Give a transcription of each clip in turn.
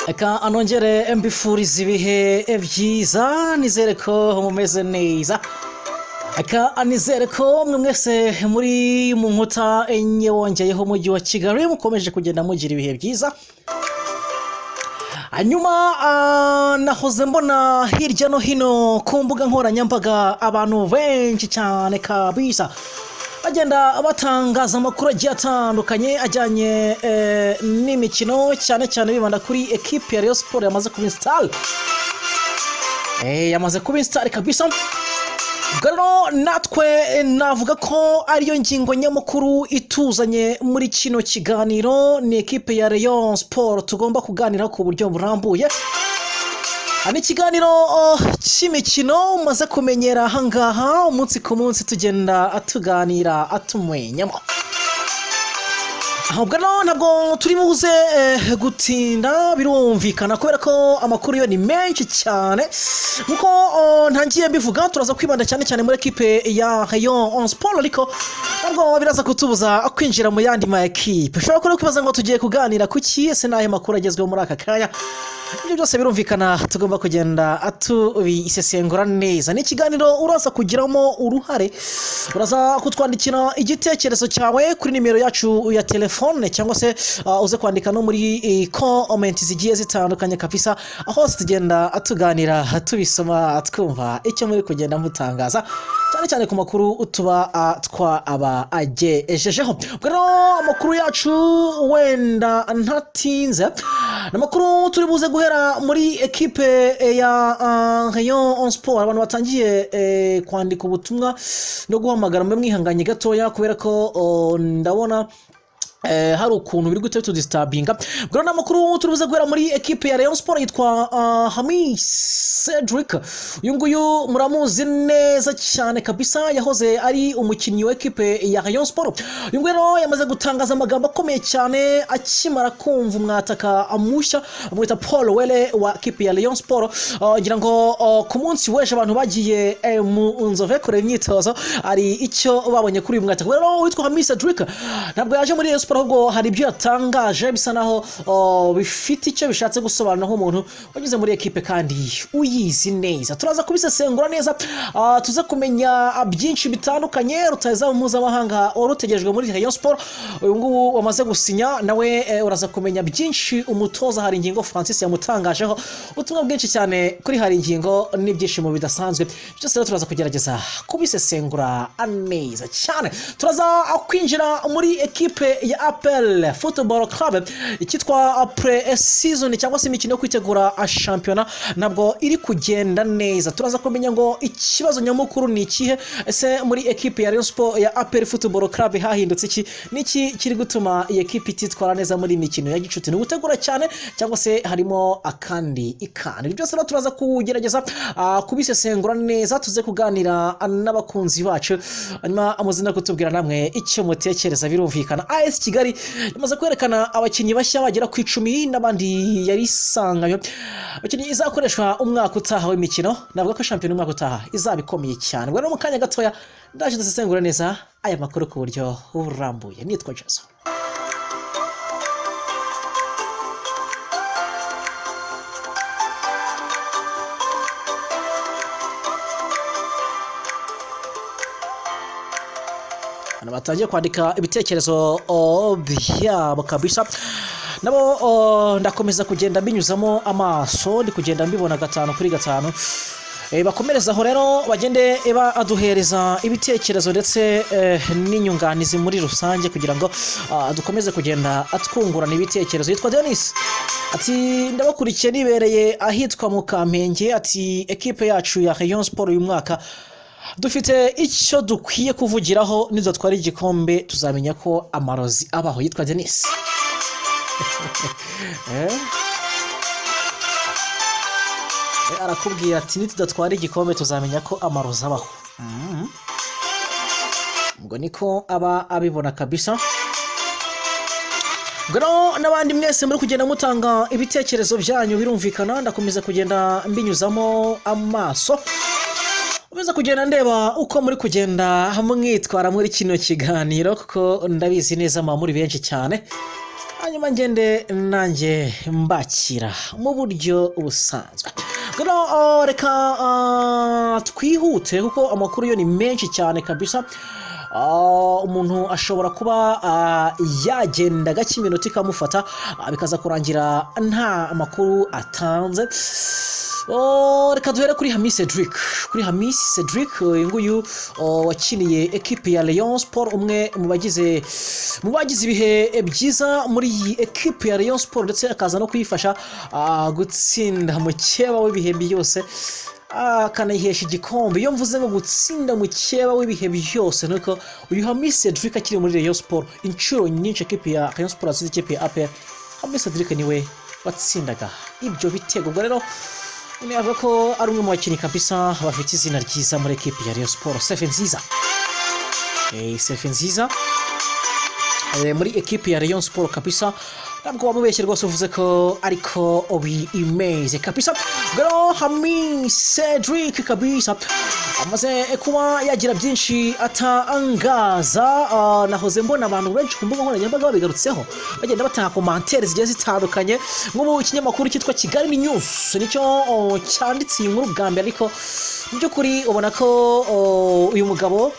Reka anongere mbifuriza ibihe byiza, nizere ko mumeze neza. Reka nizere ko mwe mwese muri mu nkuta enye wongeyeho umujyi wa Kigali mukomeje kugenda mugira ibihe byiza. Hanyuma nahoze mbona hirya no hino ku mbuga nkoranyambaga abantu benshi cyane kabisa bagenda batangaza amakuru agiye atandukanye ajyanye n'imikino, cyane cyane bibanda kuri ekipi ya Rayon Sports yamaze kuba install, yamaze kuba install kabisa. Ubwo rero natwe navuga ko ariyo ngingo nyamukuru ituzanye muri kino kiganiro, ni ekipe ya Rayon Sports tugomba kuganira ku buryo burambuye. Ni ikiganiro cy'imikino umaze kumenyera ahangaha, umunsi ku munsi tugenda tuganira atumenyamo. Ahubwo rero ntabwo turi buze gutinda, birumvikana kubera ko amakuru yo ni menshi cyane. Nkuko ntangiye mbivuga, turaza kwibanda cyane cyane muri ekipe ya Rayon Sports, ariko ntabwo biraza kutubuza kwinjira mu yandi ma ekipe. Ushobora kuba kwibaza ngo tugiye kuganira kuki, ese n'ayo makuru agezweho muri aka kanya? Ibyo byose birumvikana tugomba kugenda tubisesengura neza. Ni ikiganiro uraza kugiramo uruhare, uraza kutwandikira igitekerezo cyawe kuri nimero yacu ya telefone, cyangwa se uze kwandika no muri comment zigiye zitandukanye kabisa, aho hose tugenda tuganira, tubisoma, twumva icyo muri kugenda mutangaza, cyane cyane ku makuru tuba twabagejejeho. Ubwo rero amakuru yacu wenda ntatinze, ni amakuru turi buze guhera muri ekipe ya Rayon Sports. Abantu batangiye kwandika ubutumwa no guhamagara, mube mwihanganye gatoya kubera ko ndabona hari ukuntu biri guhita bitudisturbinga. Ubwo rero ni amakuru turi buze guhera muri ekipe ya Rayon Sports, yitwa Hamiss Cedric. Uyu nguyu muramuzi neza cyane kabisa, yahoze ari umukinnyi wa ekipe ya Rayon Sports. Uyu nguyu rero yamaze gutangaza amagambo akomeye cyane akimara kumva umwataka mushya bamwita Paul Were wa ekipe ya Rayon Sports. Ngira ngo ku munsi w'ejo abantu bagiye mu Nzove kureba imyitozo, hari icyo babonye kuri uyu mwataka. Rero witwa Hamiss Cedric ntabwo yaje muri Rayon Sports, ahubwo hari ibyo yatangaje bisa naho bifite icyo bishatse gusobanura nk'umuntu wageze muri ekipe kandi uyizi neza. Turaza kubisesengura neza, tuze kumenya byinshi bitandukanye. Rutahizamu mpuzamahanga wari utegerejwe muri Rayon Sports, uyu nguyu wamaze gusinya nawe, uraza kumenya byinshi umutoza Haringingo Francis yamutangajeho, ubutumwa bwinshi cyane kuri Haringingo n'ibyishimo bidasanzwe. Byose rero turaza kugerageza kubisesengura neza cyane. Turaza kwinjira muri ekipe ya APR Football Club, icyitwa pre season cyangwa se imikino yo kwitegura shampiyona ntabwo iri kugenda neza. Turaza kumenya ngo ikibazo nyamukuru ni ikihe, ese muri ekipe ya Rayon Sports, ya APR Football Club hahindutse iki, niki kiri gutuma iyi ekipe ititwara neza muri iyi mikino ya gicuti? Ni ugutegura cyane cyangwa se harimo akandi ikandi? Ibi byose rero turaza kugerageza kubisesengura neza, tuze kuganira n'abakunzi bacu, hanyuma muze no kutubwira namwe icyo mutekereza. Birumvikana, AS Kigali yamaze kwerekana abakinnyi bashya bagera ku 10 n'abandi yari isanganywe, abakinnyi izakoreshwa umwaka utaha w'imikino. Navuga ko shampiyona umwaka utaha izaba ikomeye cyane. Ubwo rero mu kanya gatoya ndaje dusesengura neza aya makuru ku buryo burambuye. Nitwa Jason. Abantu batangiye kwandika ibitekerezo byabo kabisa nabo, ndakomeza kugenda mbinyuzamo amaso, ndi kugenda mbibona gatanu kuri gatanu. Bakomereza aho rero, bagende baduhereza ibitekerezo ndetse n'inyunganizi muri rusange kugira ngo dukomeze kugenda twungurana ibitekerezo. Yitwa Denis, ati ndabakurikiye nibereye ahitwa mu Kamenge. Ati ekipe yacu ya Rayon Sports uyu mwaka dufite icyo dukwiye kuvugiraho, nidutwara igikombe tuzamenya ko amarozi abaho. Yitwa Denis. Arakubwira ati nitudatwara igikombe tuzamenya ko amarozi abaho. Ubwo niko aba abibona kabisa. Ubwo rero n'abandi mwese muri kugenda mutanga ibitekerezo byanyu, birumvikana ndakomeza kugenda mbinyuzamo amaso, nkomeza kugenda ndeba uko muri kugenda mwitwara muri kino kiganiro, kuko ndabizi neza muba muri benshi cyane. Hanyuma ngende nanjye mbakira mu buryo busanzwe. Rero reka twihute kuko amakuru yo ni menshi cyane kabisa. Umuntu ashobora kuba yagenda gake, iminota ikamufata, bikaza kurangira nta makuru atanze. Oh, reka duhere kuri Hamiss Cedric. Kuri Hamiss Cedric, uyu nguyu wakiniye ekipe ya Rayon Sport, umwe mu bagize ibihe byiza muri iyi ekipe ya Rayon Sport, ndetse akaza no kuyifasha gutsinda mukeba w'ibihe byose, akanayihesha igikombe. Iyo mvuze ngo gutsinda mukeba w'ibihe byose, nuko uyu Hamiss Cedric akiri muri Rayon Sport, inshuro nyinshi ekipe ya Rayon Sport yatsinze ikipe ya APR, Hamiss Cedric niwe watsindaga ibyo bitego. Ubwo rero nyine avuga ko ari umwe mu bakinnyi kabisa bafite izina ryiza muri ekipe ya Rayon Sport. CV nziza, CV nziza muri ekipe ya Rayon Sport kabisa. Ntabwo wamubeshye rwose uvuze ko ariko bimeze kabisa. Ubwo Hamiss Cedric kabisa amaze kuba yagira byinshi atangaza. Nahoze mbona abantu benshi ku mbuga nkoranyambaga babigarutseho, bagenda batanga commentaires zigiye zitandukanye. Nk'ubu ikinyamakuru cyitwa Kigali News nicyo cyanditse iyi nkuru bwa mbere, ariko mu by'ukuri ubona ko uyu mugabo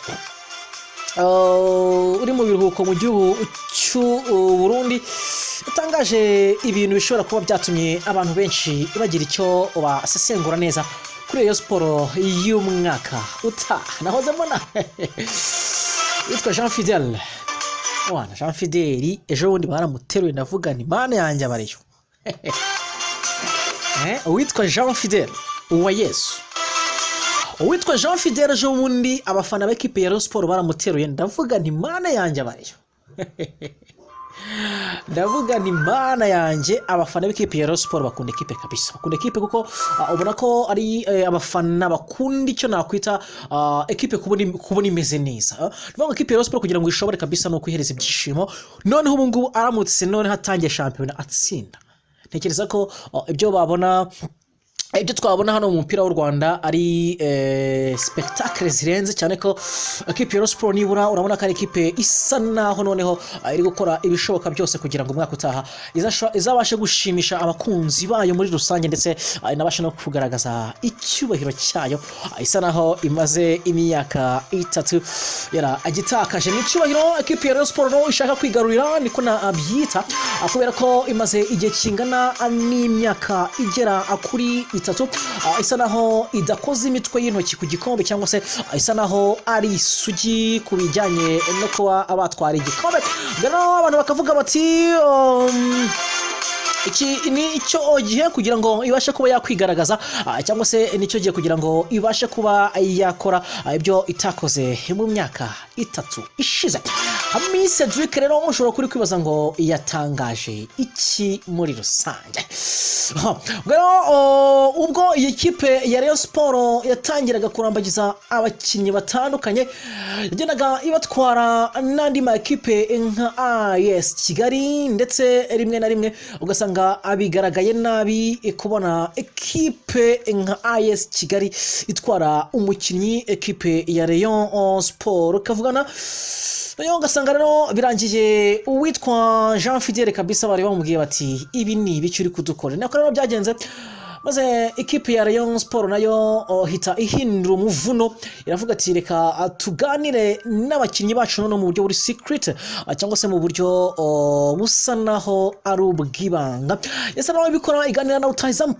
uri mu biruhuko mu gihugu cy'u Burundi yatangaje ibintu bishobora kuba byatumye abantu benshi bagira icyo basesengura neza kuri Rayon Sport y'umwaka utaha. Nahoze mbona witwa Jean Fidel, wana Jean Fidel ejo bundi baramuteruye, ndavuga ni Mana yanjye abariyo. Uwitwa Jean Fidel uwa Yesu, uwitwa Jean Fidel, ejo bundi abafana b'ekipe ya Rayon Sport baramuteruye, ndavuga nti Mana yanjye abariyo, ndavuga ni Mana yanjye. Abafana b'ikipe ya Rayon Sport bakunda ekipe kabisa, bakunda ekipe kuko ubona ko ari abafana bakunda icyo nakwita ekipe kubona imeze neza. Ni ukuvuga ngo ekipe ya Rayon Sport kugira ngo ishobore kabisa ni ukwihereza ibyishimo. Noneho ubu ngubu aramutse noneho atangiye shampiyona atsinda, ntekereza ko ibyo babona, ibyo twabona hano mu mupira w'u Rwanda ari spectacle zirenze cyane, ko ekipe ya Rayon Sport nibura urabona ko ari ekipe isa naho noneho iri gukora ibishoboka byose kugira ngo umwaka utaha izabashe gushimisha abakunzi bayo muri rusange, ndetse inabashe no kugaragaza icyubahiro cyayo isa naho imaze imyaka 3 yaragitakaje. Ni icyubahiro ekipe ya Rayon Sport no ishaka kwigarurira, niko nabyita, kubera ko imaze igihe kingana n'imyaka igera kuri 3 isa naho idakoze imitwe y'intoki ku gikombe, cyangwa se isa naho ari isugi ku bijyanye no kuba batwara igikombe. Rero abantu bakavuga bati iki ni icyo gihe kugira ngo ibashe kuba yakwigaragaza, cyangwa se nicyo gihe kugira ngo ibashe kuba yakora ibyo itakoze mu myaka 3 ishize. Hamiss Cedric rero ushobora kuri kwibaza ngo yatangaje iki muri rusange? Rero ubwo iyi kipe ya Rayon Sport yatangiraga kurambagiza abakinnyi batandukanye, yagendaga ibatwara n'andi ma ekipe nka AS Kigali, ndetse rimwe na rimwe ugasanga bigaragaye nabi kubona ekipe nka AS Kigali itwara umukinnyi ekipe ya Rayon Sport ukavugana nayo. Ugasanga rero birangiye uwitwa Jean Fidele kabisa bari bamubwiye bati: "Ibi ni ibiki uri kudukorera?" Nako rero byagenze, maze ikipe ya Rayon Sport nayo hita ihindura umuvuno, iravuga ati: "Reka tuganire n'abakinnyi bacu noneho mu buryo buri secret, cyangwa se mu buryo busa naho ari ubw'ibanga." Yasa naho ibikora, iganira na rutahizamu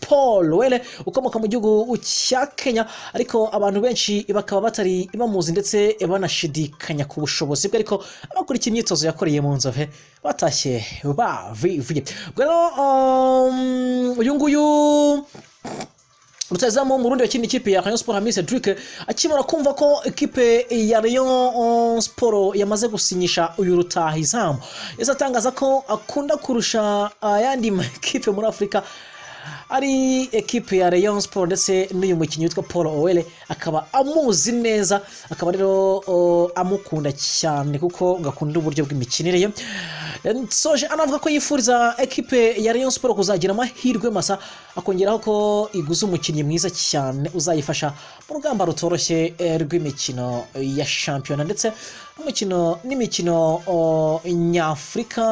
Paul Were ukomoka mu gihugu cya Kenya, ariko abantu benshi bakaba batari bamuzi ndetse banashidikanya ku bushobozi bwe, ariko abakurikiye imyitozo yakoreye mu Nzove batashye bavivuye. Ubwo rero uyu nguyu rutahizamu w'Umurundi wakina ikipe ya Rayon Sport, Hamiss Cedric, akimara kumva ko ikipe ya Rayon Sport yamaze gusinyisha uyu rutahizamu, yahise atangaza ko akunda kurusha ayandi makipe muri Afurika ari ekipe ya Rayon Sport, ndetse n'uyu mukinnyi witwa Paul Owere akaba amuzi neza, akaba rero amukunda cyane kuko ngo akunda uburyo bw'imikinire ye. Yasoje anavuga ko yifuriza ekipe ya Rayon Sport kuzagira amahirwe masa, akongeraho ko iguze umukinnyi mwiza cyane uzayifasha mu rugamba rutoroshye rw'imikino ya shampiyona ndetse n'umukino n'imikino nyafurika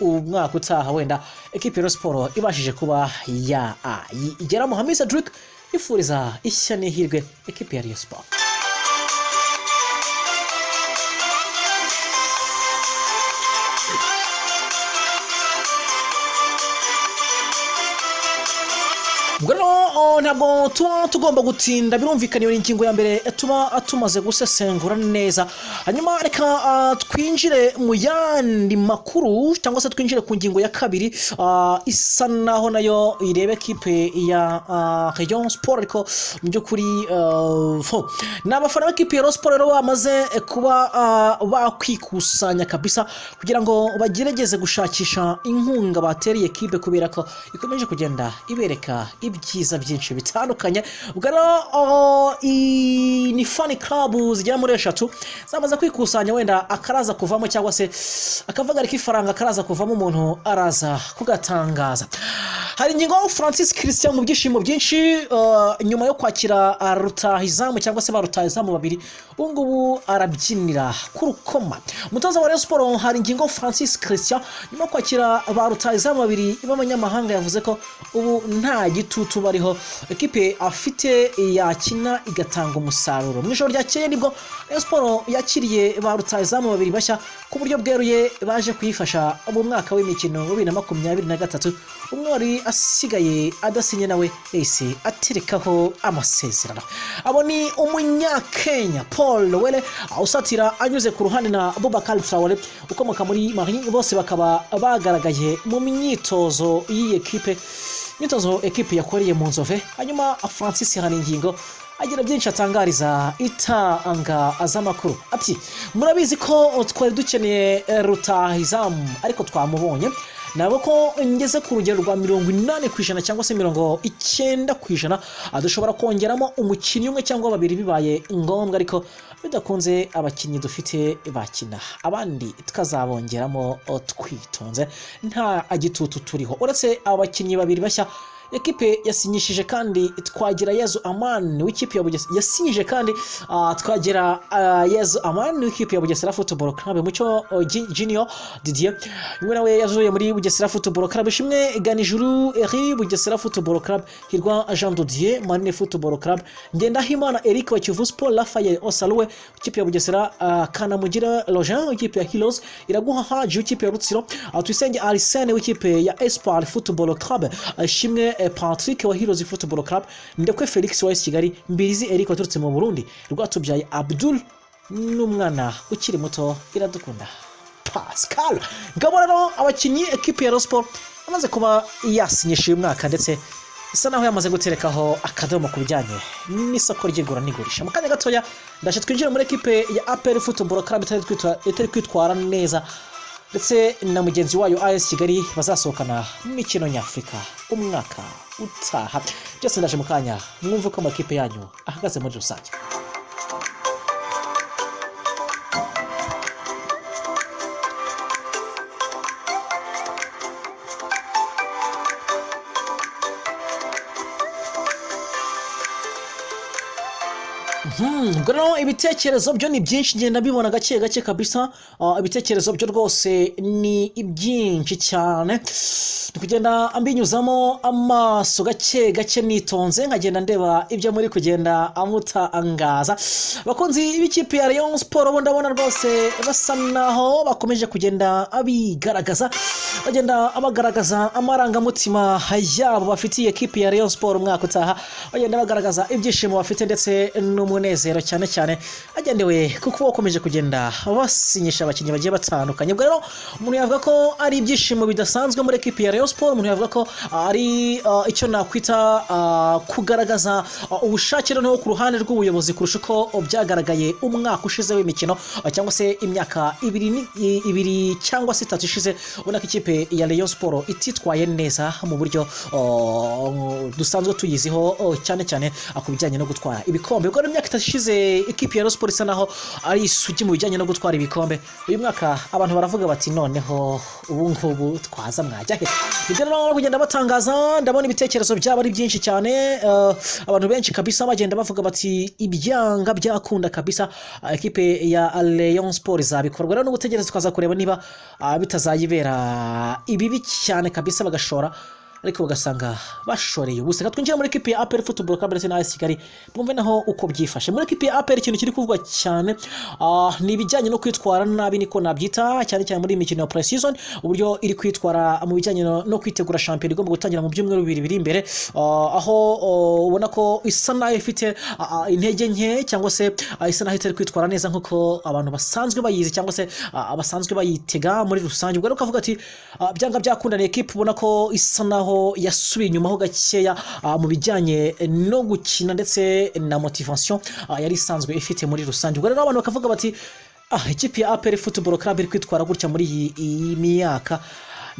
umwaka utaha, wenda ekipe ya Rayon Sport ibashije kuba yayigeramo. Hamisa Cedric yifuriza ishya n'ihirwe ekipe ya Rayon Sport. Ubwo rero ntabwo tuba tugomba gutinda, birumvikana, iyo ni ingingo ya mbere tuba tumaze gusesengura neza. Hanyuma reka twinjire mu yandi makuru, cyangwa se twinjire ku ngingo ya kabiri, isa naho nayo ireba ekipe ya Rayon Sport. Ariko mu by'ukuri ni abafana b'ekipe ya Rayon Sport rero bamaze kuba bakwikusanya kabisa kugira ngo bagerageze gushakisha inkunga batereye ekipe, kubera ko ikomeje kugenda ibereka ibyiza byinshi bitandukanye. Ubwo rero ni fan club zigera muri eshatu zamaze kwikusanya, wenda akaraza kuvamo cyangwa se akavagari k'ifaranga karaza kuvamo, umuntu araza kugatangaza. Hari ingingo Francis Christian mu byishimo byinshi nyuma yo kwakira rutahizamu cyangwa se ba rutahizamu babiri, ubu ngubu arabyinira ku rukoma. Umutoza wa Rayon Sport hari ingingo Francis Christian, nyuma yo kwakira ba rutahizamu babiri b'abanyamahanga, yavuze ko ubu nta gitutu bariho, ekipe afite yakina igatanga umusaruro. Mu ijoro ryakeye nibwo Rayon Sport yakiriye ba rutahizamu babiri bashya ku buryo bweruye baje kuyifasha mu mwaka w'imikino wa 2023. Umwe wari asigaye adasinye nawe yahise aterekaho amasezerano. Abo ni Umunyakenya Paul Were usatira anyuze ku ruhande na Boubacar Traore ukomoka muri Mali, bose bakaba bagaragaye mu myitozo y'iyi ekipe, imyitozo ekipe yakoreye mu Nzove. Hanyuma Francis Haringingo agira byinshi atangariza itangazamakuru, ati: "Murabizi ko twari dukeneye rutahizamu, ariko twamubonye. Ntabwo ko ngeze ku rugero rwa 80% cyangwa se 90%, dushobora kongeramo umukinnyi umwe cyangwa babiri bibaye ngombwa, ariko bidakunze abakinnyi dufite bakina, abandi tukazabongeramo twitonze, nta gitutu turiho." Uretse abakinnyi babiri bashya, ekipe yasinyishije kandi Twagirayezu Amani w'ikipe ya Bugesera, yasinyije kandi Twagirayezu Amani w'ikipe ya Bugesera Football Club, Mucyo Junior Didier umwe nawe yavuye muri Bugesera Football Club, Ishimwe Ganijuru Eri, Bugesera Football Club, Hirwa Jean Didier, Marine Football Club, Ngendahimana Eric wa Kiyovu Sport, Rafael Osaluwe w'ikipe ya Bugesera, Kanamugira Roger w'ikipe ya Heroes, Iraguha Haji w'ikipe ya Rutsiro, Tuyisenge Arsene w'ikipe ya Espoir Football Club, Ishimwe Patrick wa Heroes Football Club, Ndekwe Felix wa AS Kigali, Mbirizi Eric waturutse mu Burundi, Rwatubyaye Abdul n'umwana ukiri muto Iradukunda Pascal. Ngabo rero abakinnyi ekipe ya Rayon Sport amaze kuba yasinyisha uyu mwaka, ndetse isa naho yamaze guterekaho akadomo ku bijyanye n'isoko ry'igura n'igurisha. Mu kanya gatoya ndaje twinjire muri ekipe ya APR Football Club itari kwitwara neza, ndetse na mugenzi wayo AS Kigali bazasohokana mu mikino nyafurika umwaka utaha. Byose ndaje mu kanya mwumve uko amakipe yanyu ahagaze muri rusange. Ubwo rero ibitekerezo byo ni byinshi, ngenda mbibona gake gake kabisa. Ibitekerezo byo rwose ni byinshi cyane, ndi kugenda mbinyuzamo amaso gake gake nitonze, nkagenda ndeba ibyo muri kugenda amutangaza. Abakunzi b'ikipe ya Rayon Sport bo ndabona rwose basa naho bakomeje kugenda bigaragaza, bagenda bagaragaza amarangamutima yabo bafitiye ekipe ya Rayon Sport umwaka utaha, bagenda bagaragaza ibyishimo bafite ndetse n'umunezero, cyane cyane hagendewe kuko bakomeje kugenda basinyisha abakinnyi bagiye batandukanye. Ubwo rero umuntu yavuga ko ari ibyishimo bidasanzwe muri ekipi ya Rayon Sport, umuntu yavuga ko ari icyo nakwita kugaragaza ubushake noneho ku ruhande rw'ubuyobozi kurusha uko byagaragaye umwaka ushize w'imikino, cyangwa se imyaka ibiri cyangwa se itatu ishize, ubona ko ikipe ya Rayon Sport ititwaye neza mu buryo dusanzwe tuyiziho, cyane cyane ku bijyanye no gutwara ibikombe. Ubwo rero imyaka Imyaka 3 ishize ekipi ya Rayon Sports isa naho ari isugi mu bijyanye no gutwara ibikombe. Uyu mwaka abantu baravuga bati: "Noneho ubu ngubu twaza mwajya he?" Ibyo rero bari kugenda batangaza, ndabona ibitekerezo byabo ari byinshi cyane. Abantu benshi kabisa bagenda bavuga bati: "Ibyanga byakunda kabisa, ekipe ya Rayon Sport izabikorwa." Rero no gutegereza tukaza kureba niba bitazayibera ibibi cyane kabisa, bagashora ariko bagasanga bashoreye ubusa. Reka twinjire muri ekipe ya APR Football Club ndetse na AS Kigali, mwumve naho uko byifashe. Muri ekipe ya APR ikintu kiri kuvugwa cyane ni ibijyanye no kwitwara nabi, niko nabyita, cyane cyane muri iyi mikino ya pre-season, uburyo iri kwitwara mu bijyanye no kwitegura shampiyona igomba gutangira mu byumweru 2 biri imbere, aho ubona ko isa naho ifite intege nke cyangwa se isa naho itari kwitwara neza nk'uko abantu basanzwe bayizi cyangwa se basanzwe bayitega muri rusange. Ubwo rero ukavuga ati byanga byakunda ni ekipe ubona ko isa naho yasubiye inyuma ho gakeya mu bijyanye no gukina ndetse na motivation yari isanzwe ifite muri rusange. Ubwo rero abantu bakavuga bati: "Ikipe ya APR Football Club iri kwitwara gutya muri iyi myaka,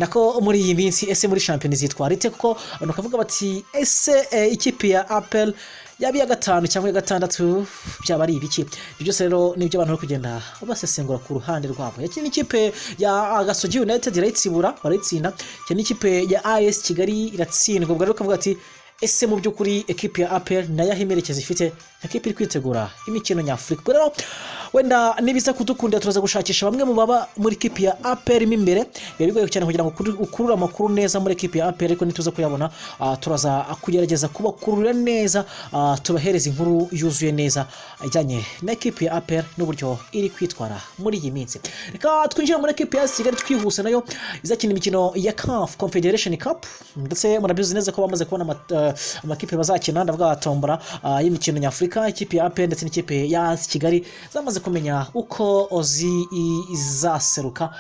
nako muri iyi minsi, ese muri shampiyona izitwara ite?" Kuko abantu bakavuga bati: "Ese ikipe ya APR yaba iya gatanu cyangwa iya gatandatu byaba ari ibiki?" Ibyo byose rero nibyo abantu bari kugenda basesengura ku ruhande rwabo. Yakina ikipe ya Gasogi United irayitsibura, barayitsinda, yakina ikipe ya AS Kigali iratsindwa. Ubwo rero ukavuga ati: "Ese mu by'ukuri ekipe ya APR nayo aho imerekezo ifite, ekipe iri kwitegura imikino nyafurika?" Ubwo rero wenda nibiza kudukundira turaza gushakisha bamwe mu baba muri ekipe ya APR mo imbere. Biba bigoye cyane kugira ngo ukurure amakuru neza muri ekipe ya APR, ariko nituza kuyabona turaza kugerageza kubakururira neza, tubahereza inkuru yuzuye neza ijyanye na ekipe ya APR n'uburyo iri kwitwara muri iyi minsi. Reka twinjire muri ekipe ya Kigali twihuse, nayo izakina imikino ya CAF Confederation Cup, ndetse murabizi neza ko bamaze kubona amakipe bazakina, ndavuga tombora y'imikino nyafurika. Ikipe ya APR ndetse n'ikipe ya AS Kigali zamaze kumenya uko zizaseruka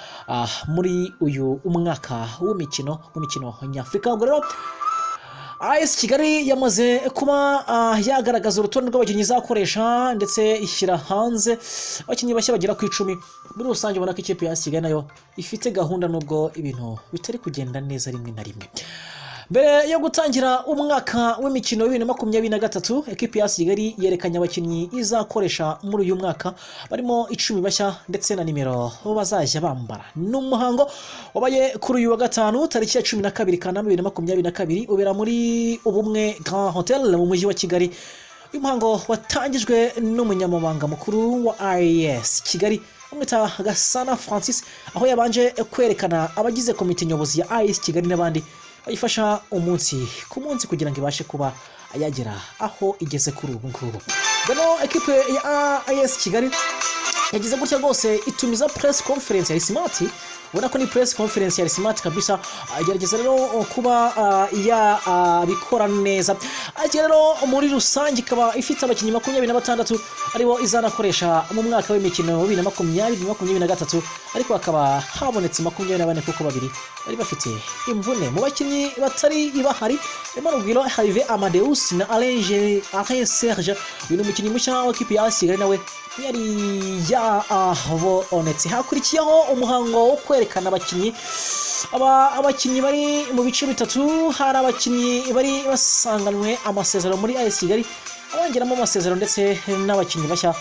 muri uyu mwaka w'imikino mu mikino nyafurika. Ubwo rero AS Kigali yamaze kuba yagaragaza urutonde rw'abakinnyi izakoresha, ndetse ishyira hanze abakinnyi bashya bagera ku 10. Muri rusange ubona ko ikipe ya AS Kigali nayo ifite gahunda, nubwo ibintu bitari kugenda neza rimwe na rimwe. Mbere yo gutangira umwaka w'imikino wa 2023, ekipi ya AS Kigali yerekanye abakinnyi izakoresha muri uyu mwaka, barimo 10 bashya ndetse na nimero bazajya bambara. Ni umuhango wabaye kuri uyu wa gatanu tariki ya 12 Kanama 2022, ubera muri Ubumwe Grand Hotel mu mujyi wa Kigali. Uyu muhango watangijwe n'umunyamabanga mukuru wa AS Kigali bamwita Gasana Francis, aho yabanje kwerekana abagize komite nyobozi ya AS Kigali n'abandi bayifasha umunsi ku munsi kugira ngo ibashe kuba yagera aho igeze kuri ubu ngubu. Rero ekipe ya AS Kigali yagize gutya rwose itumiza press conference yari smart, ubona ko ni press conference yari smart kabisa. Igerageza rero kuba yabikora neza. Ariko rero muri rusange ikaba ifite abakinnyi 26 aribo izanakoresha mu mwaka w'imikino wa 2020-2023, ariko hakaba habonetse 24 kuko babiri bari bafite imvune. Mu bakinnyi batari bahari harimo Rugwiro Herve Amadeus na Alain Serge. Uyu ni umukinnyi mushya wa kipe ya AS Kigali, nawe yari yabonetse. Hakurikiyeho umuhango wo kwerekana abakinnyi. Aba abakinnyi bari mu bice bitatu: hari abakinnyi bari basanganwe amasezerano muri AS Kigali, abongeramo amasezerano, ndetse n'abakinnyi bashya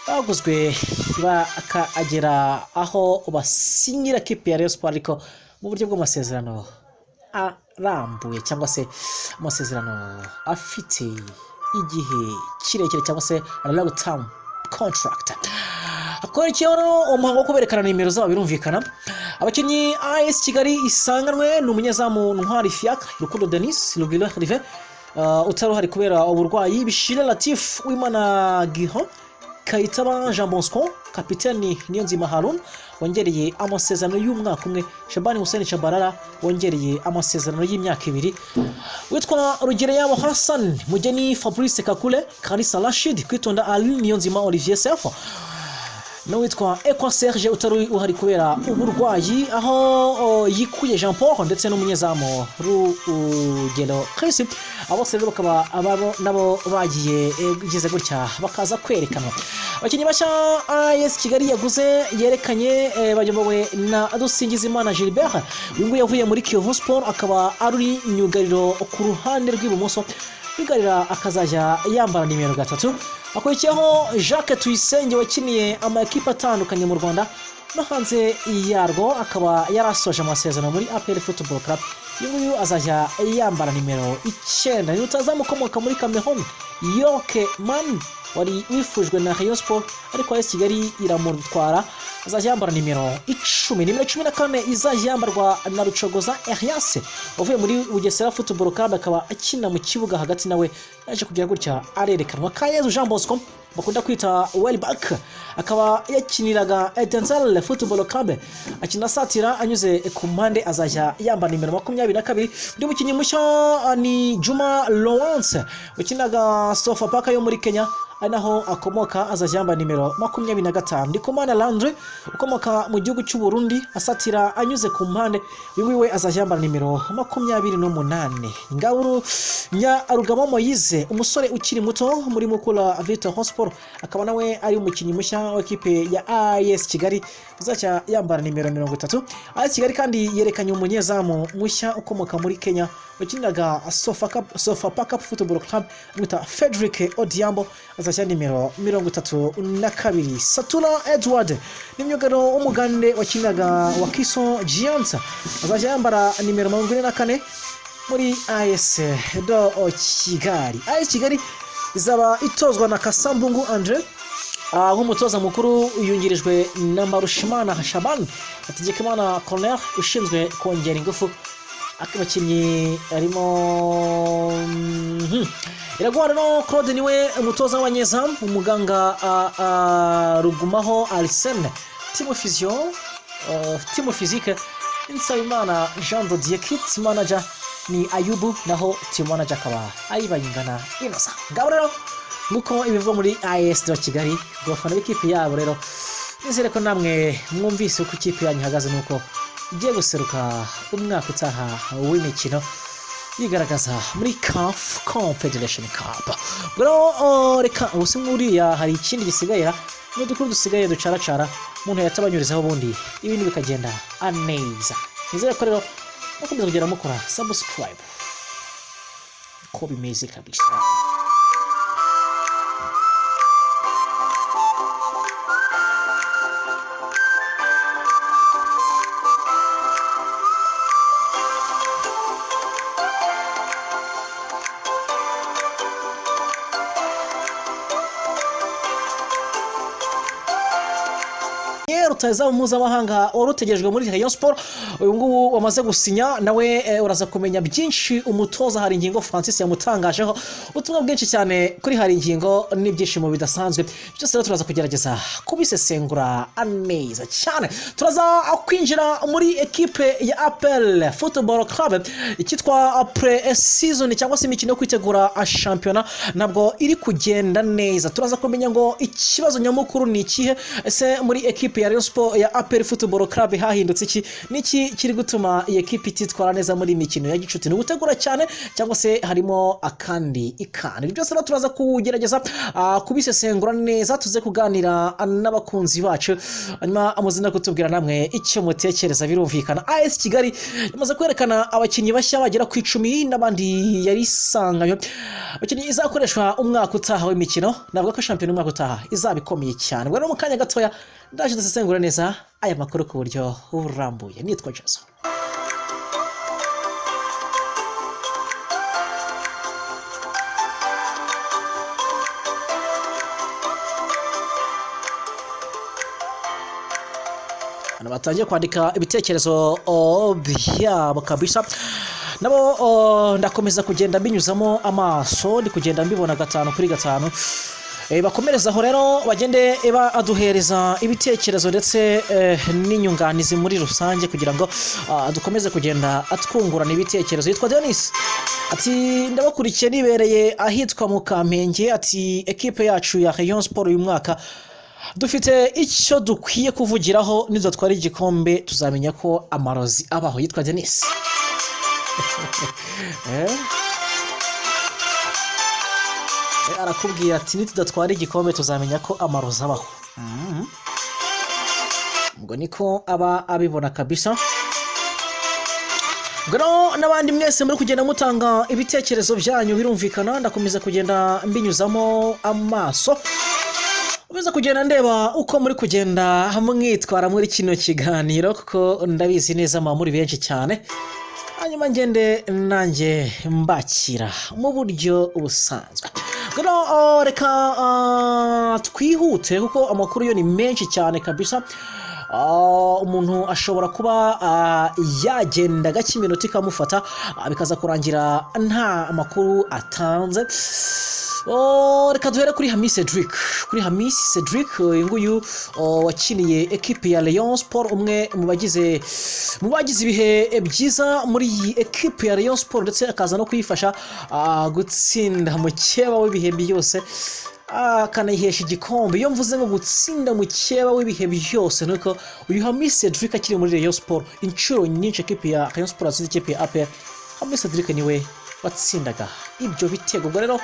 baguzwe bakagera aho basinyira kipe ya Rayon Sports, ariko mu buryo bw'amasezerano arambuye cyangwa se amasezerano afite igihe kirekire cyangwa se long term contract. Hakurikiyeho rero umuhango wo kuberekana nimero zabo. Birumvikana, abakinnyi AS Kigali isanganwe ni umunyezamu Ntwari Fiacre, Rukundo Denis, Rugwiro Herve utari uhari kubera uburwayi, Bishira Latif, Uwimana Giho, Kayitaba Jean Bosco, kapiteni Niyonzima Harun wongereye amasezerano y'umwaka umwe, Shabani Hussein Shabalala wongereye amasezerano y'imyaka 2, witwa Rugereyabo Hassan, Mugeni Fabrice Kakule, Kalisa Rashid, Kwitonda Ali, Niyonzima Olivier Sefo n'uwitwa Ekwa Serge utari uhari kubera uburwayi, aho yikuye Jean Paul, ndetse n'umunyezamu Rugero Chris. Abo bose rero bakaba ababo nabo bagiye bigeze gutya bakaza kwerekanwa. Abakinnyi bashya AS Kigali yaguze yerekanye bayobowe na Dusingizimana Gilbert. Uyu nguyu yavuye muri Kiyovu Sport, akaba ari myugariro ku ruhande rw'ibumoso. wigarira, akazajya yambara nimero 3. Akurikiyeho Jacques Tuyisenge wakiniye amakipe atandukanye mu Rwanda no hanze yarwo, akaba yarasoje amasezerano muri APR Football Club. Uyu nguyu azajya yambara nimero 9. Ni rutazamu ukomoka muri Cameroon, Yoke Man, wari wifujwe na Rayon Sport ariko AS Kigali iramutwara, azajya yambara nimero 10. Nimero 14 izajya yambarwa na Rucogoza Elias wavuye muri Bugesera Football Club, akaba akina mu kibuga hagati, nawe yaje kugira gutya arerekanwa. Kayezu Jean Bosco bakunda kwita Welback, akaba yakiniraga Etincelle Football Club, akina asatira anyuze ku mpande, azajya yambara nimero 22. Undi mukinnyi mushya ni Juma Lawrence wakinaga Sofapaka yo muri Kenya, ari naho akomoka, azajya yambara nimero 25. Ndikumana Landry ukomoka mu gihugu cy'u Burundi, asatira anyuze ku mpande, uyu nguyu we azajya yambara nimero 28. Ngaburu Nyarugabo Moise, umusore ukiri muto muri Mukura Victor Sport, akaba nawe ari umukinnyi mushya w'ikipe ya AS Kigali, uzajya yambara nimero 30. AS Kigali kandi yerekanye umunyezamu mushya ukomoka muri Kenya wakiniraga Sofapaka Football Club, amwita Frederick Odiambo, azajya nimero 32. Satura Edward ni myugariro w'umugande wakiniraga Wakiso Giants, azajya yambara nimero 44 muri AS de Kigali. AS Kigali izaba itozwa na Kasambungu Andre nk'umutoza mukuru, yungirijwe na Mbarushimana Shaban, Hategekimana Corner ushinzwe kongera ingufu abakinnyi harimo Iraguha rero Claude niwe umutoza w'abanyezamu, umuganga Rugumaho Arsene, team physio, team physique Nsabimana Jean de Dieu, kit manager ni Ayubu, naho team manager akaba Ayibayingana Innocent. Ngabo rero nk'uko ibiva muri AS de Kigali ku bafana b'ikipe yabo rero, nizere ko namwe mwumvise uko ikipe yanyu ihagaze nuko igiye guseruka umwaka utaha w'imikino yigaragaza muri CAF Confederation Cup. Ubwo rero reka ubu nguriya hari ikindi gisigaye, n'udukuru dusigaye ducaracara umuntu yatabanyurizaho, ubundi ibintu bikagenda neza. Nizere ko rero mukomeza kugenda mukora subscribe ko bimeze kabisa. Rutahizamu mpuzamahanga wari utegerejwe muri Rayon Sport, uyu ngubu wamaze gusinya nawe, uraza kumenya byinshi umutoza Haringingo Francis yamutangajeho, ubutumwa bwinshi cyane kuri Haringingo n'ibyishimo bidasanzwe. Byose rero turaza kugerageza kubisesengura neza cyane. Turaza kwinjira muri ekipe ya APR Football Club, icyitwa pre season cyangwa se imikino yo kwitegura shampiyona ntabwo iri kugenda neza. Turaza kumenya ngo ikibazo nyamukuru ni ikihe? Ese muri ekipe ya Rayon Sport, ya APR Football Club, hahindutse iki? Niki kiri gutuma iyi ekipe ititwara neza muri iyi mikino ya gicuti? Ni ugutegura cyane cyangwa se harimo akandi ikandi? Ibi byose rero turaza kugerageza kubisesengura neza, tuze kuganira n'abakunzi bacu, hanyuma muze no kutubwira namwe icyo mutekereza. Birumvikana, AS Kigali imaze kwerekana abakinnyi bashya bagera ku 10 n'abandi yari isanganywe, abakinnyi izakoreshwa umwaka utaha w'imikino. Navuga ko shampiyona umwaka utaha izaba ikomeye cyane. Ubwo rero mu kanya gatoya ndaje ndasesengura neza aya makuru ku buryo burambuye. Nitwa Jason. Abantu batangiye kwandika ibitekerezo byabo kabisa nabo, ndakomeza kugenda mbinyuzamo amaso, ndi kugenda mbibona gatanu kuri gatanu. Bakomereza aho rero bagende baduhereza ibitekerezo ndetse n'inyunganizi muri rusange kugira ngo dukomeze kugenda twungurana ibitekerezo. Yitwa Denis, ati ndabakurikiye nibereye ahitwa mu Kamenge, ati ekipe yacu ya Rayon Sport uyu mwaka dufite icyo dukwiye kuvugiraho, nidutwara igikombe tuzamenya ko amarozi abaho. Yitwa Denis. Arakubwira ati nitudatwara igikombe tuzamenya ko amarozi abaho. Ubwo niko aba abibona kabisa. Ubwo rero n'abandi mwese muri kugenda mutanga ibitekerezo byanyu, birumvikana ndakomeza kugenda mbinyuzamo amaso, ukomeza kugenda ndeba uko muri kugenda mwitwara muri kino kiganiro, kuko ndabizi neza muba muri benshi cyane, hanyuma ngende nanjye mbakira mu buryo busanzwe. Rero reka twihute kuko amakuru yo ni menshi cyane kabisa. Umuntu ashobora kuba yagenda gake, iminota ikamufata, bikaza kurangira nta makuru atanze. Oh, reka duhere kuri Hamiss Cedric. Kuri Hamiss Cedric, uyu nguyu wakiniye ekipi ya Rayon Sport, umwe mu bagize ibihe byiza muri iyi ekipi ya Rayon Sport, ndetse akaza no kuyifasha gutsinda mukeba w'ibihe byose, akanayihesha igikombe. Iyo mvuze ngo gutsinda mukeba w'ibihe byose, nuko uyu Hamiss Cedric akiri muri Rayon Sport, inshuro nyinshi ekipi ya Rayon Sport yatsinze ikipe ya APR, Hamiss Cedric niwe watsindaga ibyo bitego. Ubwo rero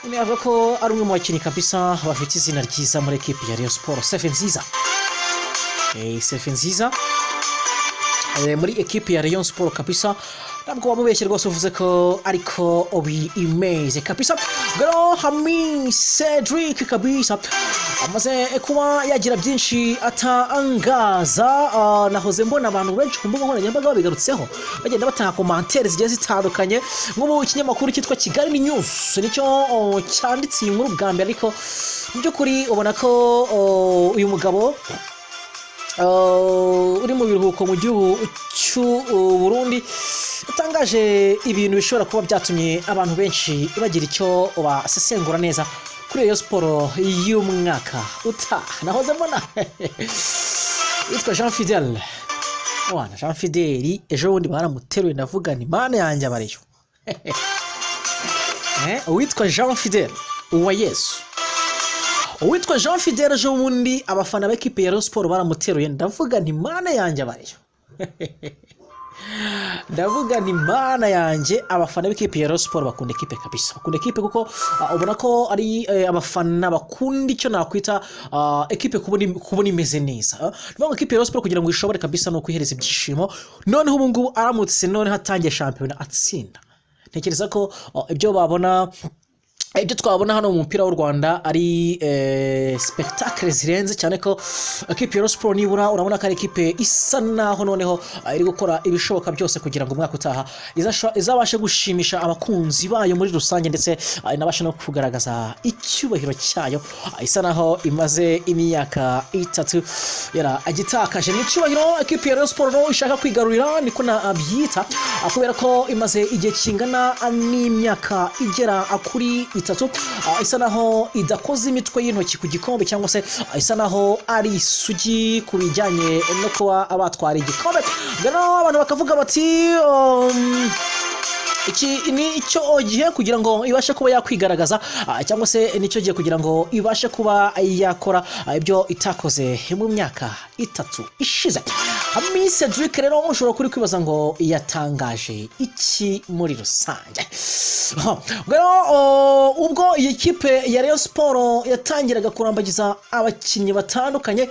nyine avuga ko ari umwe mu bakinnyi kabisa bafite izina ryiza muri ekipi ya Rayon Sport. CV nziza, CV nziza muri ekipi ya Rayon Sport kabisa. Ntabwo wamubeshye rwose uvuze ko ariko bimeze kabisa. Ubwo Hamiss Cedric kabisa amaze kuba yagira byinshi atangaza. Nahoze mbona abantu benshi ku mbuga nkoranyambaga babigarutseho, bagenda batanga commentaires zigiye zitandukanye. Nk'ubu ikinyamakuru cyitwa Kigali News nicyo cyanditse iyi nkuru bwa mbere, ariko mu by'ukuri ubona ko uyu mugabo uri mu biruhuko mu gihugu cy'u Burundi yatangaje ibintu bishobora kuba byatumye abantu benshi bagira icyo basesengura neza kuri iyo siporo y'umwaka utaha. Nahoze mbona witwa Jean Fidel, wana Jean Fidel ejo bundi baramuteruye, ndavuga ni Mana yanjye abariyo. Uwitwa Jean Fidel uwa Yesu, uwitwa Jean Fidel, ejo bundi abafana b'ekipe ya Rayon Sport baramuteruye, ndavuga nti Mana yanjye abariyo, ndavuga ni Mana yanjye. Abafana b'ikipe ya Rayon Sport bakunda ekipe kabisa, bakunda ekipe kuko ubona ko ari abafana bakunda icyo nakwita ekipe kubona imeze neza. Ni ukuvuga ngo ekipe ya Rayon Sport kugira ngo ishobore kabisa ni ukwihereza ibyishimo. Noneho ubu ngubu aramutse noneho atangiye shampiyona atsinda, ntekereza ko ibyo babona, ibyo twabona hano mu mupira w'u Rwanda ari spectacle zirenze cyane, ko ekipe ya Rayon Sport nibura urabona ko ari ekipe isa naho noneho iri gukora ibishoboka byose kugira ngo umwaka utaha izabashe gushimisha abakunzi bayo muri rusange, ndetse inabashe no kugaragaza icyubahiro cyayo isa naho imaze imyaka 3 yaragitakaje. Ni icyubahiro ekipe ya Rayon Sport rero ishaka kwigarurira, niko nabyita, kubera ko imaze igihe kingana n'imyaka igera kuri 3 isa naho idakoze imitwe y'intoki ku gikombe, cyangwa se isa naho ari isugi ku bijyanye no kuba batwara igikombe. Rero abantu bakavuga bati iki ni icyo gihe kugira ngo ibashe kuba yakwigaragaza, cyangwa se nicyo gihe kugira ngo ibashe kuba yakora ibyo itakoze mu myaka 3 ishize. Hamiss Cedric rero ushobora kuri kwibaza ngo yatangaje iki muri rusange? Ubwo rero, ubwo iyi kipe ya Rayon Sport yatangiraga kurambagiza abakinnyi batandukanye,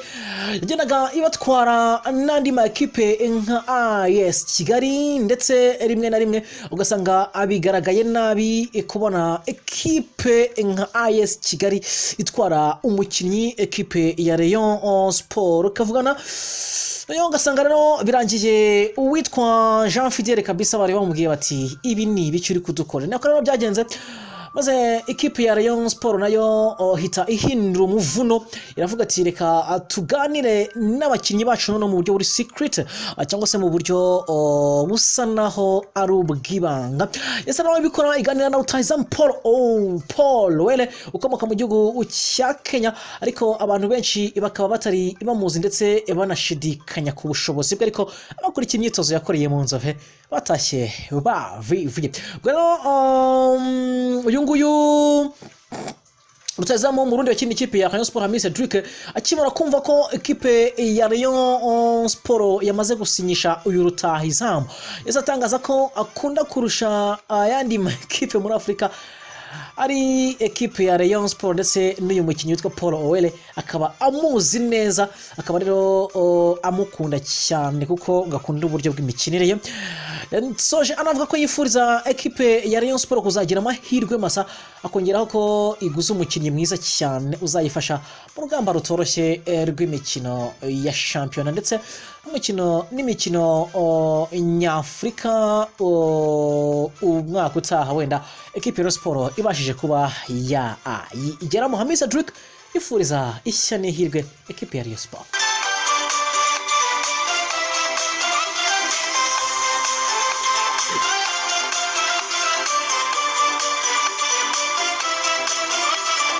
yagendaga ibatwara n'andi ma ekipe nka AS Kigali, ndetse rimwe na rimwe ugasanga bigaragaye nabi kubona ekipe nka AS Kigali itwara umukinnyi ekipe ya Rayon Sport ukavugana nayo, ugasanga rero birangiye uwitwa Jean Fidele kabisa bari bamubwiye bati ibi ni ibiki uri kudukora? Nako rero byagenze, maze ikipe ya Rayon Sport nayo hita ihindura umuvuno, iravuga ati reka tuganire n'abakinnyi bacu noneho mu buryo buri secret, cyangwa se mu buryo busa naho ari ubw'ibanga. Yasa naho ibikora, iganira na rutahizamu Paul Were ukomoka mu gihugu cya Kenya, ariko abantu benshi bakaba batari bamuzi ndetse banashidikanya ku bushobozi bwe, ariko abakurikiye imyitozo yakoreye mu Nzove batashye bavivuye. Ubwo rero uyu nguyu rutahizamu Murundi wakina ikipe ya Rayon Sport, Hamiss Cedric, akimara kumva ko ikipe ya Rayon Sport yamaze gusinyisha uyu rutahizamu, yahise atangaza ko akunda kurusha ayandi makipe muri Afurika ari ekipe ya Rayon Sport, ndetse n'uyu mukinnyi witwa Paul Owere akaba amuzi neza, akaba rero amukunda cyane kuko ngo akunda uburyo bw'imikinire ye. Yasoje anavuga ko yifuriza ekipe ya Rayon Sport kuzagira amahirwe masa, akongeraho ko iguze umukinnyi mwiza cyane uzayifasha mu rugamba rutoroshye rw'imikino ya shampiyona ndetse n'umukino n'imikino nyafurika umwaka utaha, wenda ekipe ya Rayon Sport ibashije kuba yayigeramo. Hamisa Cedric yifuriza ishya n'ihirwe ekipe ya Rayon Sport.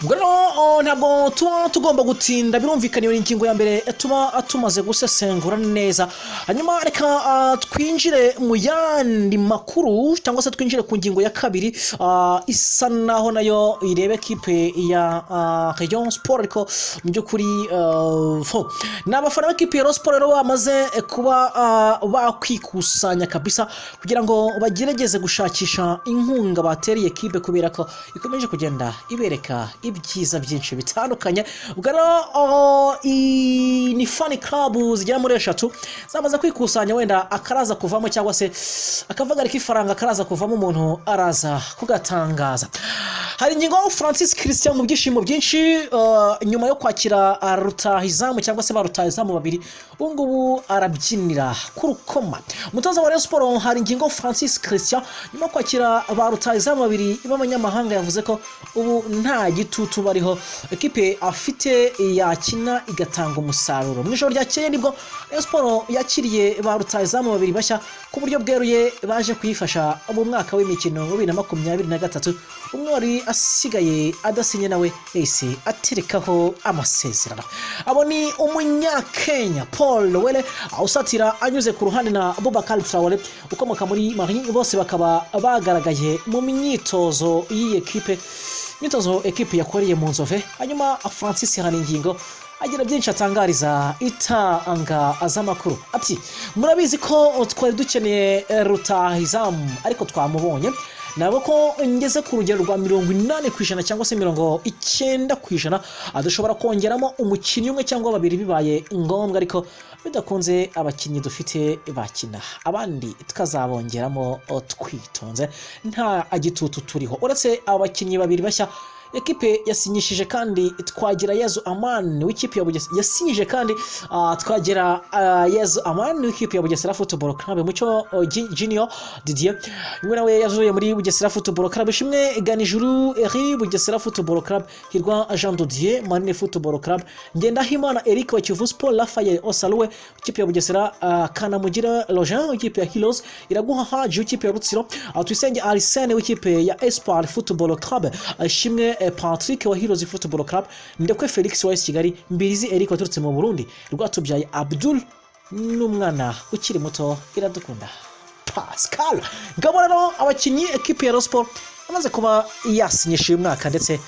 Ubwo rero ntabwo tuba tugomba gutinda, birumvikana, iyo ni ingingo ya mbere tuba tumaze gusesengura neza. Hanyuma reka twinjire mu yandi makuru, cyangwa se twinjire ku ngingo ya kabiri isa naho nayo ireba ekipe ya Rayon Sport. Ariko mu by'ukuri ni abafana b'ekipe ya Rayon Sport rero bamaze kuba bakwikusanya kabisa kugira ngo bagerageze gushakisha inkunga batereye ekipe, kubera ko ikomeje kugenda ibereka ibyiza byinshi bitandukanye. Ubwo rero ni fan club zigera muri eshatu zamaze kwikusanya, wenda akaraza kuvamo cyangwa se akavagari k'ifaranga karaza kuvamo, umuntu araza kugatangaza. Hari ingingo Francis Christian mu byishimo byinshi nyuma yo kwakira rutahizamu cyangwa se ba rutahizamu babiri, ubu ngubu arabyinira ku rukoma. Umutoza wa Rayon Sport hari ingingo Francis Christian, nyuma yo kwakira ba rutahizamu babiri b'abanyamahanga, yavuze ko ubu nta gitutu bariho, ekipe afite yakina igatanga umusaruro. Mu ijoro ryakeye nibwo Rayon Sport yakiriye ba rutahizamu babiri bashya ku buryo bweruye baje kuyifasha mu mwaka w'imikino wa 2023. Umwe wari asigaye adasinye nawe yahise aterekaho amasezerano. Abo ni Umunyakenya Paul Were usatira anyuze ku ruhande na Boubacar Traore ukomoka muri Mali, bose bakaba bagaragaye mu myitozo y'iyi ekipe, imyitozo ekipe yakoreye mu Nzove. Hanyuma Francis Haringingo agira byinshi atangariza itangazamakuru, ati: "Murabizi ko twari dukeneye rutahizamu, ariko twamubonye. Ntabwo ko ngeze ku rugero rwa 80% cyangwa se 90%, dushobora kongeramo umukinnyi umwe cyangwa babiri bibaye ngombwa, ariko bidakunze abakinnyi dufite bakina, abandi tukazabongeramo twitonze, nta gitutu turiho." Uretse abakinnyi babiri bashya, ekipe yasinyishije kandi Twagirayezu Amani w'ikipe ya Bugesera, yasinyije kandi Twagirayezu Amani w'ikipe ya Bugesera Football Club, Mucyo Junior Didier we nawe yavuye muri Bugesera Football Club, Ishimwe Ganijuru Eri, Bugesera Football Club, Hirwa Jean Didier, Marine Football Club, Ngendahimana Eric wa Kiyovu Sport, Raphael Osaluwe w'ikipe ya Bugesera, Kanamugira Roger w'ikipe ya Heroes, Iraguha Haji w'ikipe ya Rutsiro, Tuyisenge Arsene w'ikipe ya Espoir Football Club, Ishimwe Patrick wa Heroes Football Club, Ndekwe Felix wa AS Kigali, Mbirizi Eric waturutse mu Burundi, Rwatubyaye Abdul n'umwana ukiri muto Iradukunda Pascal. Ngabo rero abakinnyi ekipe ya Rayon Sport yamaze kuba yasinyisha uyu mwaka, ndetse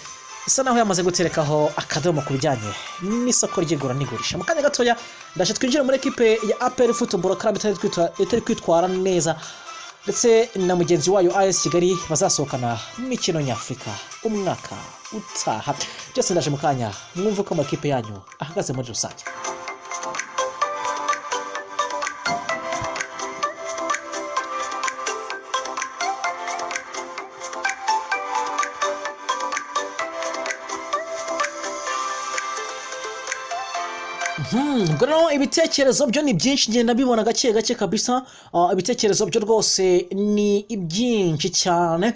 isa naho yamaze guterekaho akadomo ku bijyanye n'isoko ry'igura n'igurisha. Mu kanya gatoya ndaje twinjire muri ekipe ya APR Football Club itari kwitwara neza, ndetse na mugenzi wayo AS Kigali bazasohokana mu mikino nyafurika umwaka utaha. Byose ndaje mu kanya, mwumve ko amakipe yanyu ahagaze muri rusange. Ubwo rero ibitekerezo byo ni byinshi, ngenda mbibona gake gake kabisa. Ibitekerezo byo rwose ni byinshi cyane,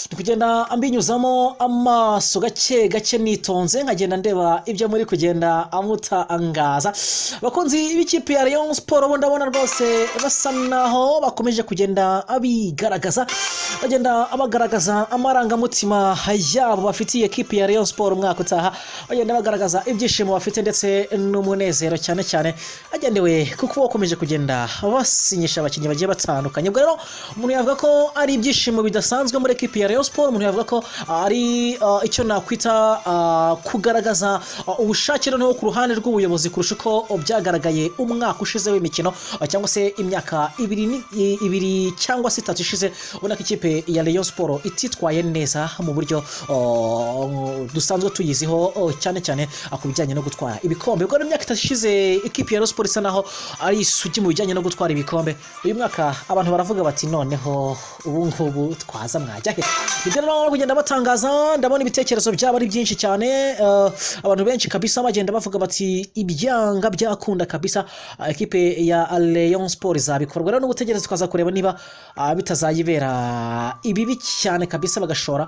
ndi kugenda mbinyuzamo amaso gake gake nitonze, nkagenda ndeba ibyo muri kugenda amutangaza. Abakunzi b'ikipe ya Rayon Sport bo ndabona rwose basa naho bakomeje kugenda bigaragaza, bagenda bagaragaza amarangamutima yabo bafitiye ekipe ya Rayon Sport umwaka utaha, bagenda bagaragaza ibyishimo bafite ndetse n'umunezero, cyane cyane hagendewe kuko bakomeje kugenda basinyisha abakinnyi bagiye batandukanye. Ubwo rero umuntu yavuga ko ari ibyishimo bidasanzwe muri ekipe ya Rayon Sport, umuntu yavuga ko ari icyo nakwita kugaragaza ubushake noneho ku ruhande rw'ubuyobozi kurusha uko byagaragaye umwaka ushize w'imikino, cyangwa se imyaka ibiri ibiri cyangwa se itatu ishize, ubona ko ikipe ya Rayon Sport ititwaye neza mu buryo dusanzwe tuyiziho, cyane cyane ku bijyanye no gutwara ibikombe. Ubwo rero imyaka Imyaka 3 ishize ekipi ya Rayon Sport isa naho ari isugi mu bijyanye no gutwara ibikombe. Uyu mwaka abantu baravuga bati: "Noneho ubu ngubu twaza mwajya he?" Nibyo rero kugenda batangaza. Ndabona ibitekerezo byaba ari byinshi cyane, abantu benshi kabisa bagenda bavuga bati: "Ibyanga byakunda kabisa, ekipe ya Rayon Sport izabikorwa." Rero no gutegereza tukaza kureba niba bitazayibera ibibi cyane kabisa, bagashora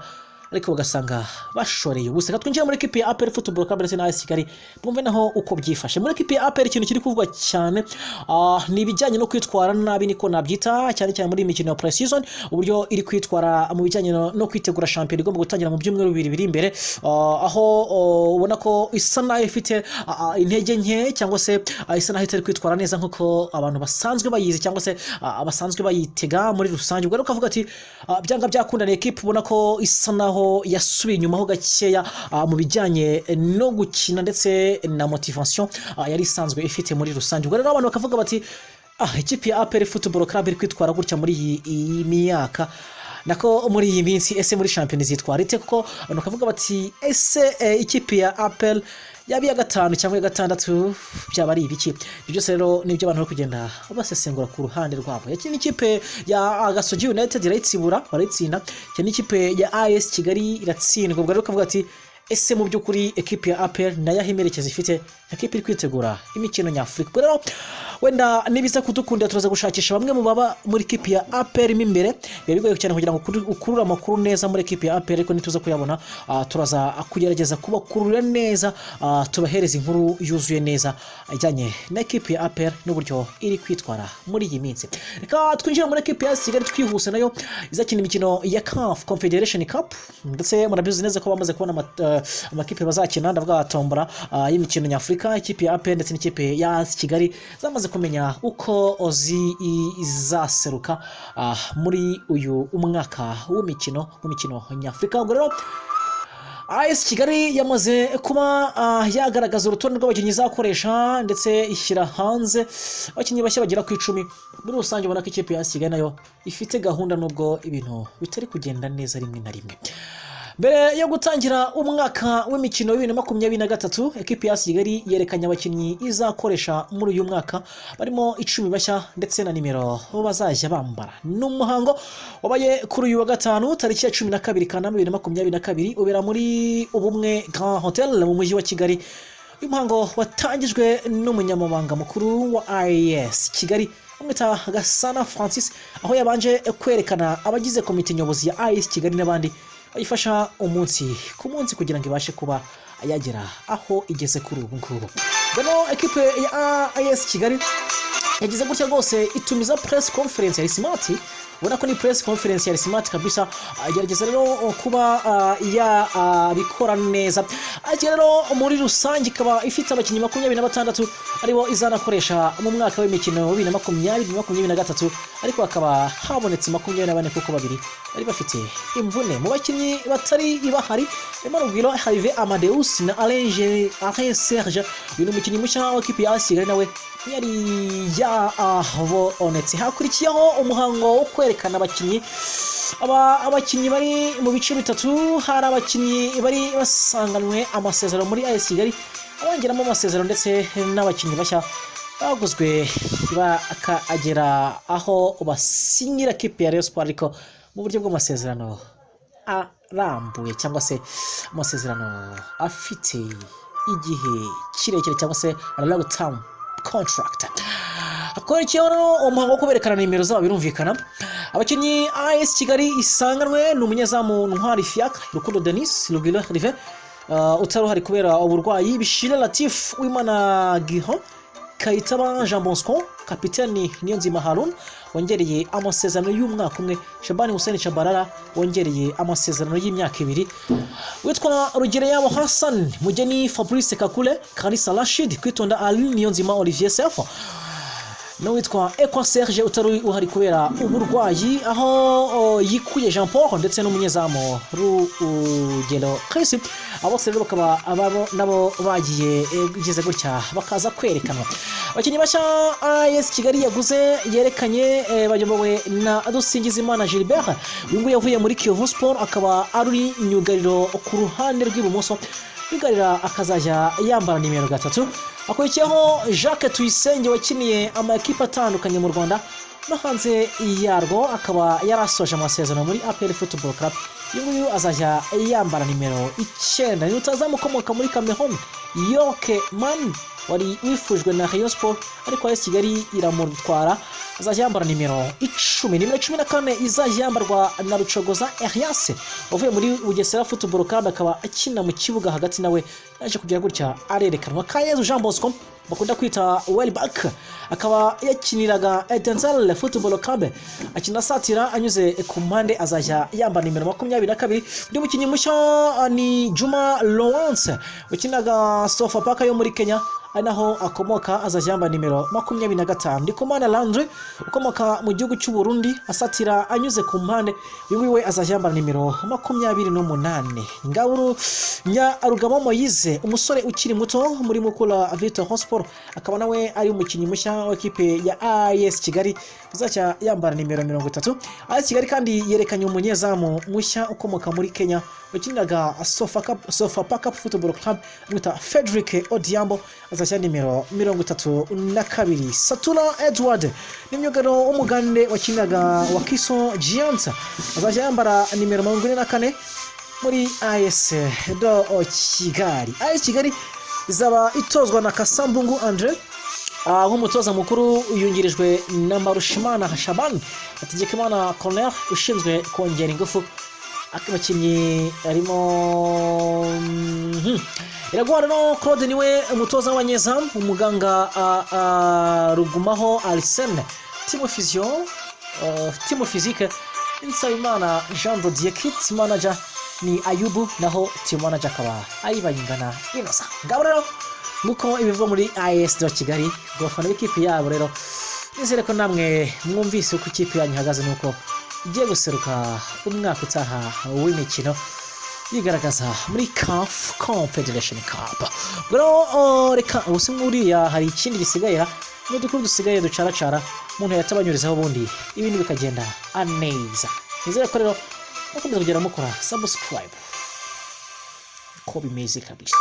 ariko bagasanga bashoreye ubusa. Reka twinjire muri ekipe ya APR Football Club ndetse na AS Kigali, bumve naho uko byifashe. Muri ekipe ya APR ikintu kiri kuvugwa cyane ni ibijyanye no kwitwara nabi, niko nabyita, cyane cyane muri iyi mikino ya pre-season, uburyo iri kwitwara mu bijyanye no kwitegura shampiyona igomba gutangira mu byumweru 2 biri imbere, aho ubona ko isa naho ifite intege nke cyangwa se isa naho itari kwitwara neza nk'uko abantu basanzwe bayizi cyangwa se basanzwe bayitega muri rusange. Ubwo rero ukavuga ati byanga byakunda ni ekipe ubona ko isa naho yasubiye inyuma ho gakeya mu bijyanye no gukina ndetse na motivation yari isanzwe ifite muri rusange. Ubwo rero abantu bakavuga bati: "Ikipe ya APR Football Club iri kwitwara gutya muri iyi myaka, nako muri iyi minsi, ese muri shampiyona izitwara ite?" Kuko abantu bakavuga bati: "Ese ikipe ya APR yaba iya gatanu cyangwa iya gatandatu byaba ari ibiki?" Ibyo byose rero nibyo abantu bari kugenda basesengura ku ruhande rwabo. Yakina n'ikipe ya Gasogi United irayitsibura, barayitsinda, yakina n'ikipe ya AS Kigali iratsindwa. Ubwo rero ukavuga ati: "Ese mu by'ukuri ekipe ya APR nayo aho imerekezo ifite, ekipe iri kwitegura imikino nyafurika?" Ubwo rero wenda nibiza kudukundira turaza gushakisha bamwe mu baba muri ekipe ya APR mo imbere. Biba bigoye cyane kugira ngo ukurure amakuru neza muri ekipe ya APR, ariko nituza kuyabona turaza kugerageza kubakururira neza, tubahereza inkuru yuzuye neza ijyanye na ekipe ya APR n'uburyo iri kwitwara muri iyi minsi. Reka twinjire muri ekipe ya Kigali twihuse, nayo izakina imikino ya CAF Confederation Cup, ndetse murabizi neza ko bamaze kubona amakipe bazakina. Ndavuga tombora y'imikino nyafurika, ikipe ya APR ndetse n'ikipe ya AS Kigali zamaze kumenya uko izaseruka muri uyu mwaka w'imikino nyafurika. Ubwo rero AS Kigali yamaze kuba yagaragaza urutonde rw'abakinnyi izakoresha, ndetse ishyira hanze abakinnyi bashya bagera ku 10. Muri rusange ubona ko ikipe ya AS Kigali nayo ifite gahunda, nubwo ibintu bitari kugenda neza rimwe na rimwe. Mbere yo gutangira umwaka w'imikino wa 2023, ekipi ya AS Kigali yerekanye abakinnyi izakoresha muri uyu mwaka, barimo 10 bashya ndetse na nimero bazajya bambara. Ni umuhango wabaye kuri uyu wa gatanu tariki ya 12 Kanama 2022, ubera muri Ubumwe Grand Hotel mu mujyi wa Kigali. Uyu muhango watangijwe n'umunyamabanga mukuru wa AS Kigali bamwita Gasana Francis, aho yabanje kwerekana abagize komite nyobozi ya AS Kigali n'abandi bayifasha umunsi ku munsi kugira ngo ibashe kuba yagera aho igeze kuri ubu ngubu. Rero ekipe ya AS Kigali yagize gutya rwose itumiza press conference ya smart, ubona ko ni press conference ya smart kabisa. Agerageza rero kuba yabikora neza. Ariko rero muri rusange ikaba ifite abakinnyi 26 aribo izanakoresha mu mwaka w'imikino wa 2020-2023, ariko hakaba habonetse 24 kuko babiri bari bafite imvune. Mu bakinnyi batari bahari harimo Rugwiro Herve Amadeus na Alain Serge. Uyu ni umukinnyi mushya wa kipe ya AS Kigali, nawe ntiyari yabonetse. Hakurikiyeho umuhango wo kwerekana abakinnyi. Aba abakinnyi bari mu bice bitatu: hari abakinnyi bari basanganywe amasezerano muri AS Kigali, abongeramo amasezerano, ndetse n'abakinnyi bashya baguzwe bakagera aho basinyira kipe ya Rayon Sport, ariko mu buryo bw'amasezerano arambuye cyangwa se amasezerano afite igihe kirekire cyangwa se long term contract. Hakurikiyeho rero umuhango wo kuberekana nimero zabo. Birumvikana, abakinnyi AS Kigali isanganwe ni umunyezamu Ntwari Fiacre, Rukundo Denis, Rugwiro Herve utari uhari kubera uburwayi, Bishira Latif, Uwimana Giho, Kayitaba Jean Bosco, kapiteni Niyonzima Harun wongereye amasezerano y'umwaka umwe, Shabani Hussein Shabalala wongereye amasezerano y'imyaka 2, witwa Rugereyabo Hassan, Mugeni Fabrice Kakule, Kalisa Rashid, Kwitonda Ali, Niyonzima Olivier Sefu n'uwitwa Ekwa Serge utari uhari kubera uburwayi, aho yikuye Jean Paul ndetse n'umunyezamu Rugero Chris. Abo bose rero bakaba ababo nabo bagiye bigeze gutya bakaza kwerekanwa. Abakinnyi bashya AS Kigali yaguze yerekanye bayobowe na Dusingizimana Gilbert. Uyu nguyu yavuye muri Kiyovu Sport, akaba ari myugariro ku ruhande rw'ibumoso. Yugarira akazajya yambara nimero 3. Akurikiyeho Jacques Tuyisenge wakiniye amakipe atandukanye mu Rwanda no hanze yarwo, akaba yarasoje amasezerano muri APR Football Club. Uyu nguyu azajya yambara nimero 9. Ni rutazamu ukomoka muri Cameroon, York Man, wari wifujwe na Rayon Sport ariko AS Kigali iramutwara, azajya yambara nimero 10. Nimero 14 izajya yambarwa na Rucogoza Elias wavuye muri Bugesera Football Club, akaba akina mu kibuga hagati, nawe yaje kugira gutya arerekanwa. Kayezu Jean Bosco bakunda kwita Welback, akaba yakiniraga Etincelle Football Club, akina asatira anyuze ku mpande, azajya yambara nimero 22. Undi mukinnyi mushya ni Juma Lawrence wakinaga Sofapaka yo muri Kenya, ari naho akomoka, azajya yambara nimero 25. Ndikumana Landry ukomoka mu gihugu cy'u Burundi, asatira anyuze ku mpande, uyu nguyu we azajya yambara nimero 28. Ngaburu Nyarugabo Moise, umusore ukiri muto muri Mukura Victory Sport, akaba nawe ari umukinnyi mushya w'ikipe ya AS Kigali, uzajya yambara nimero 30. AS Kigali kandi yerekanye umunyezamu mushya ukomoka muri Kenya wakiniraga Sofapaka Football Club, amwita Frederick Odhiambo, azajya nimero 32. Satura Edward ni myugariro w'umugande wakiniraga Wakiso Giants, azajya yambara nimero 44 muri AS de Kigali. AS Kigali izaba itozwa na Kasambungu Andre nk'umutoza mukuru, yungirijwe na Marushimana Shaban, Hategekimana Cornel ushinzwe kongera ingufu abakinnyi harimo Iraguha rero Claude niwe umutoza w'abanyezamu, umuganga Rugumaho Arsene, team physio, team physique Nsabimana Jean de Dieu, kit manager ni Ayubu, naho team manager akaba ari Bayingana Innocent. Ngabo rero nguko ibiva muri AS de Kigali. Abafana b'ikipe yabo rero, nizere ko namwe mwumvise uko ikipe yanyu ihagaze nuko igiye guseruka umwaka utaha w'imikino yigaragaza muri CAF Confederation Cup. Ubwo rero reka ubu nguriya hari ikindi gisigaye, n'udukuru dusigaye ducaracara umuntu yatabanyurizaho, ubundi ibindi bikagenda neza. Nizere ko rero mukomeza kugenda mukora subscribe ko bimeze kabisa.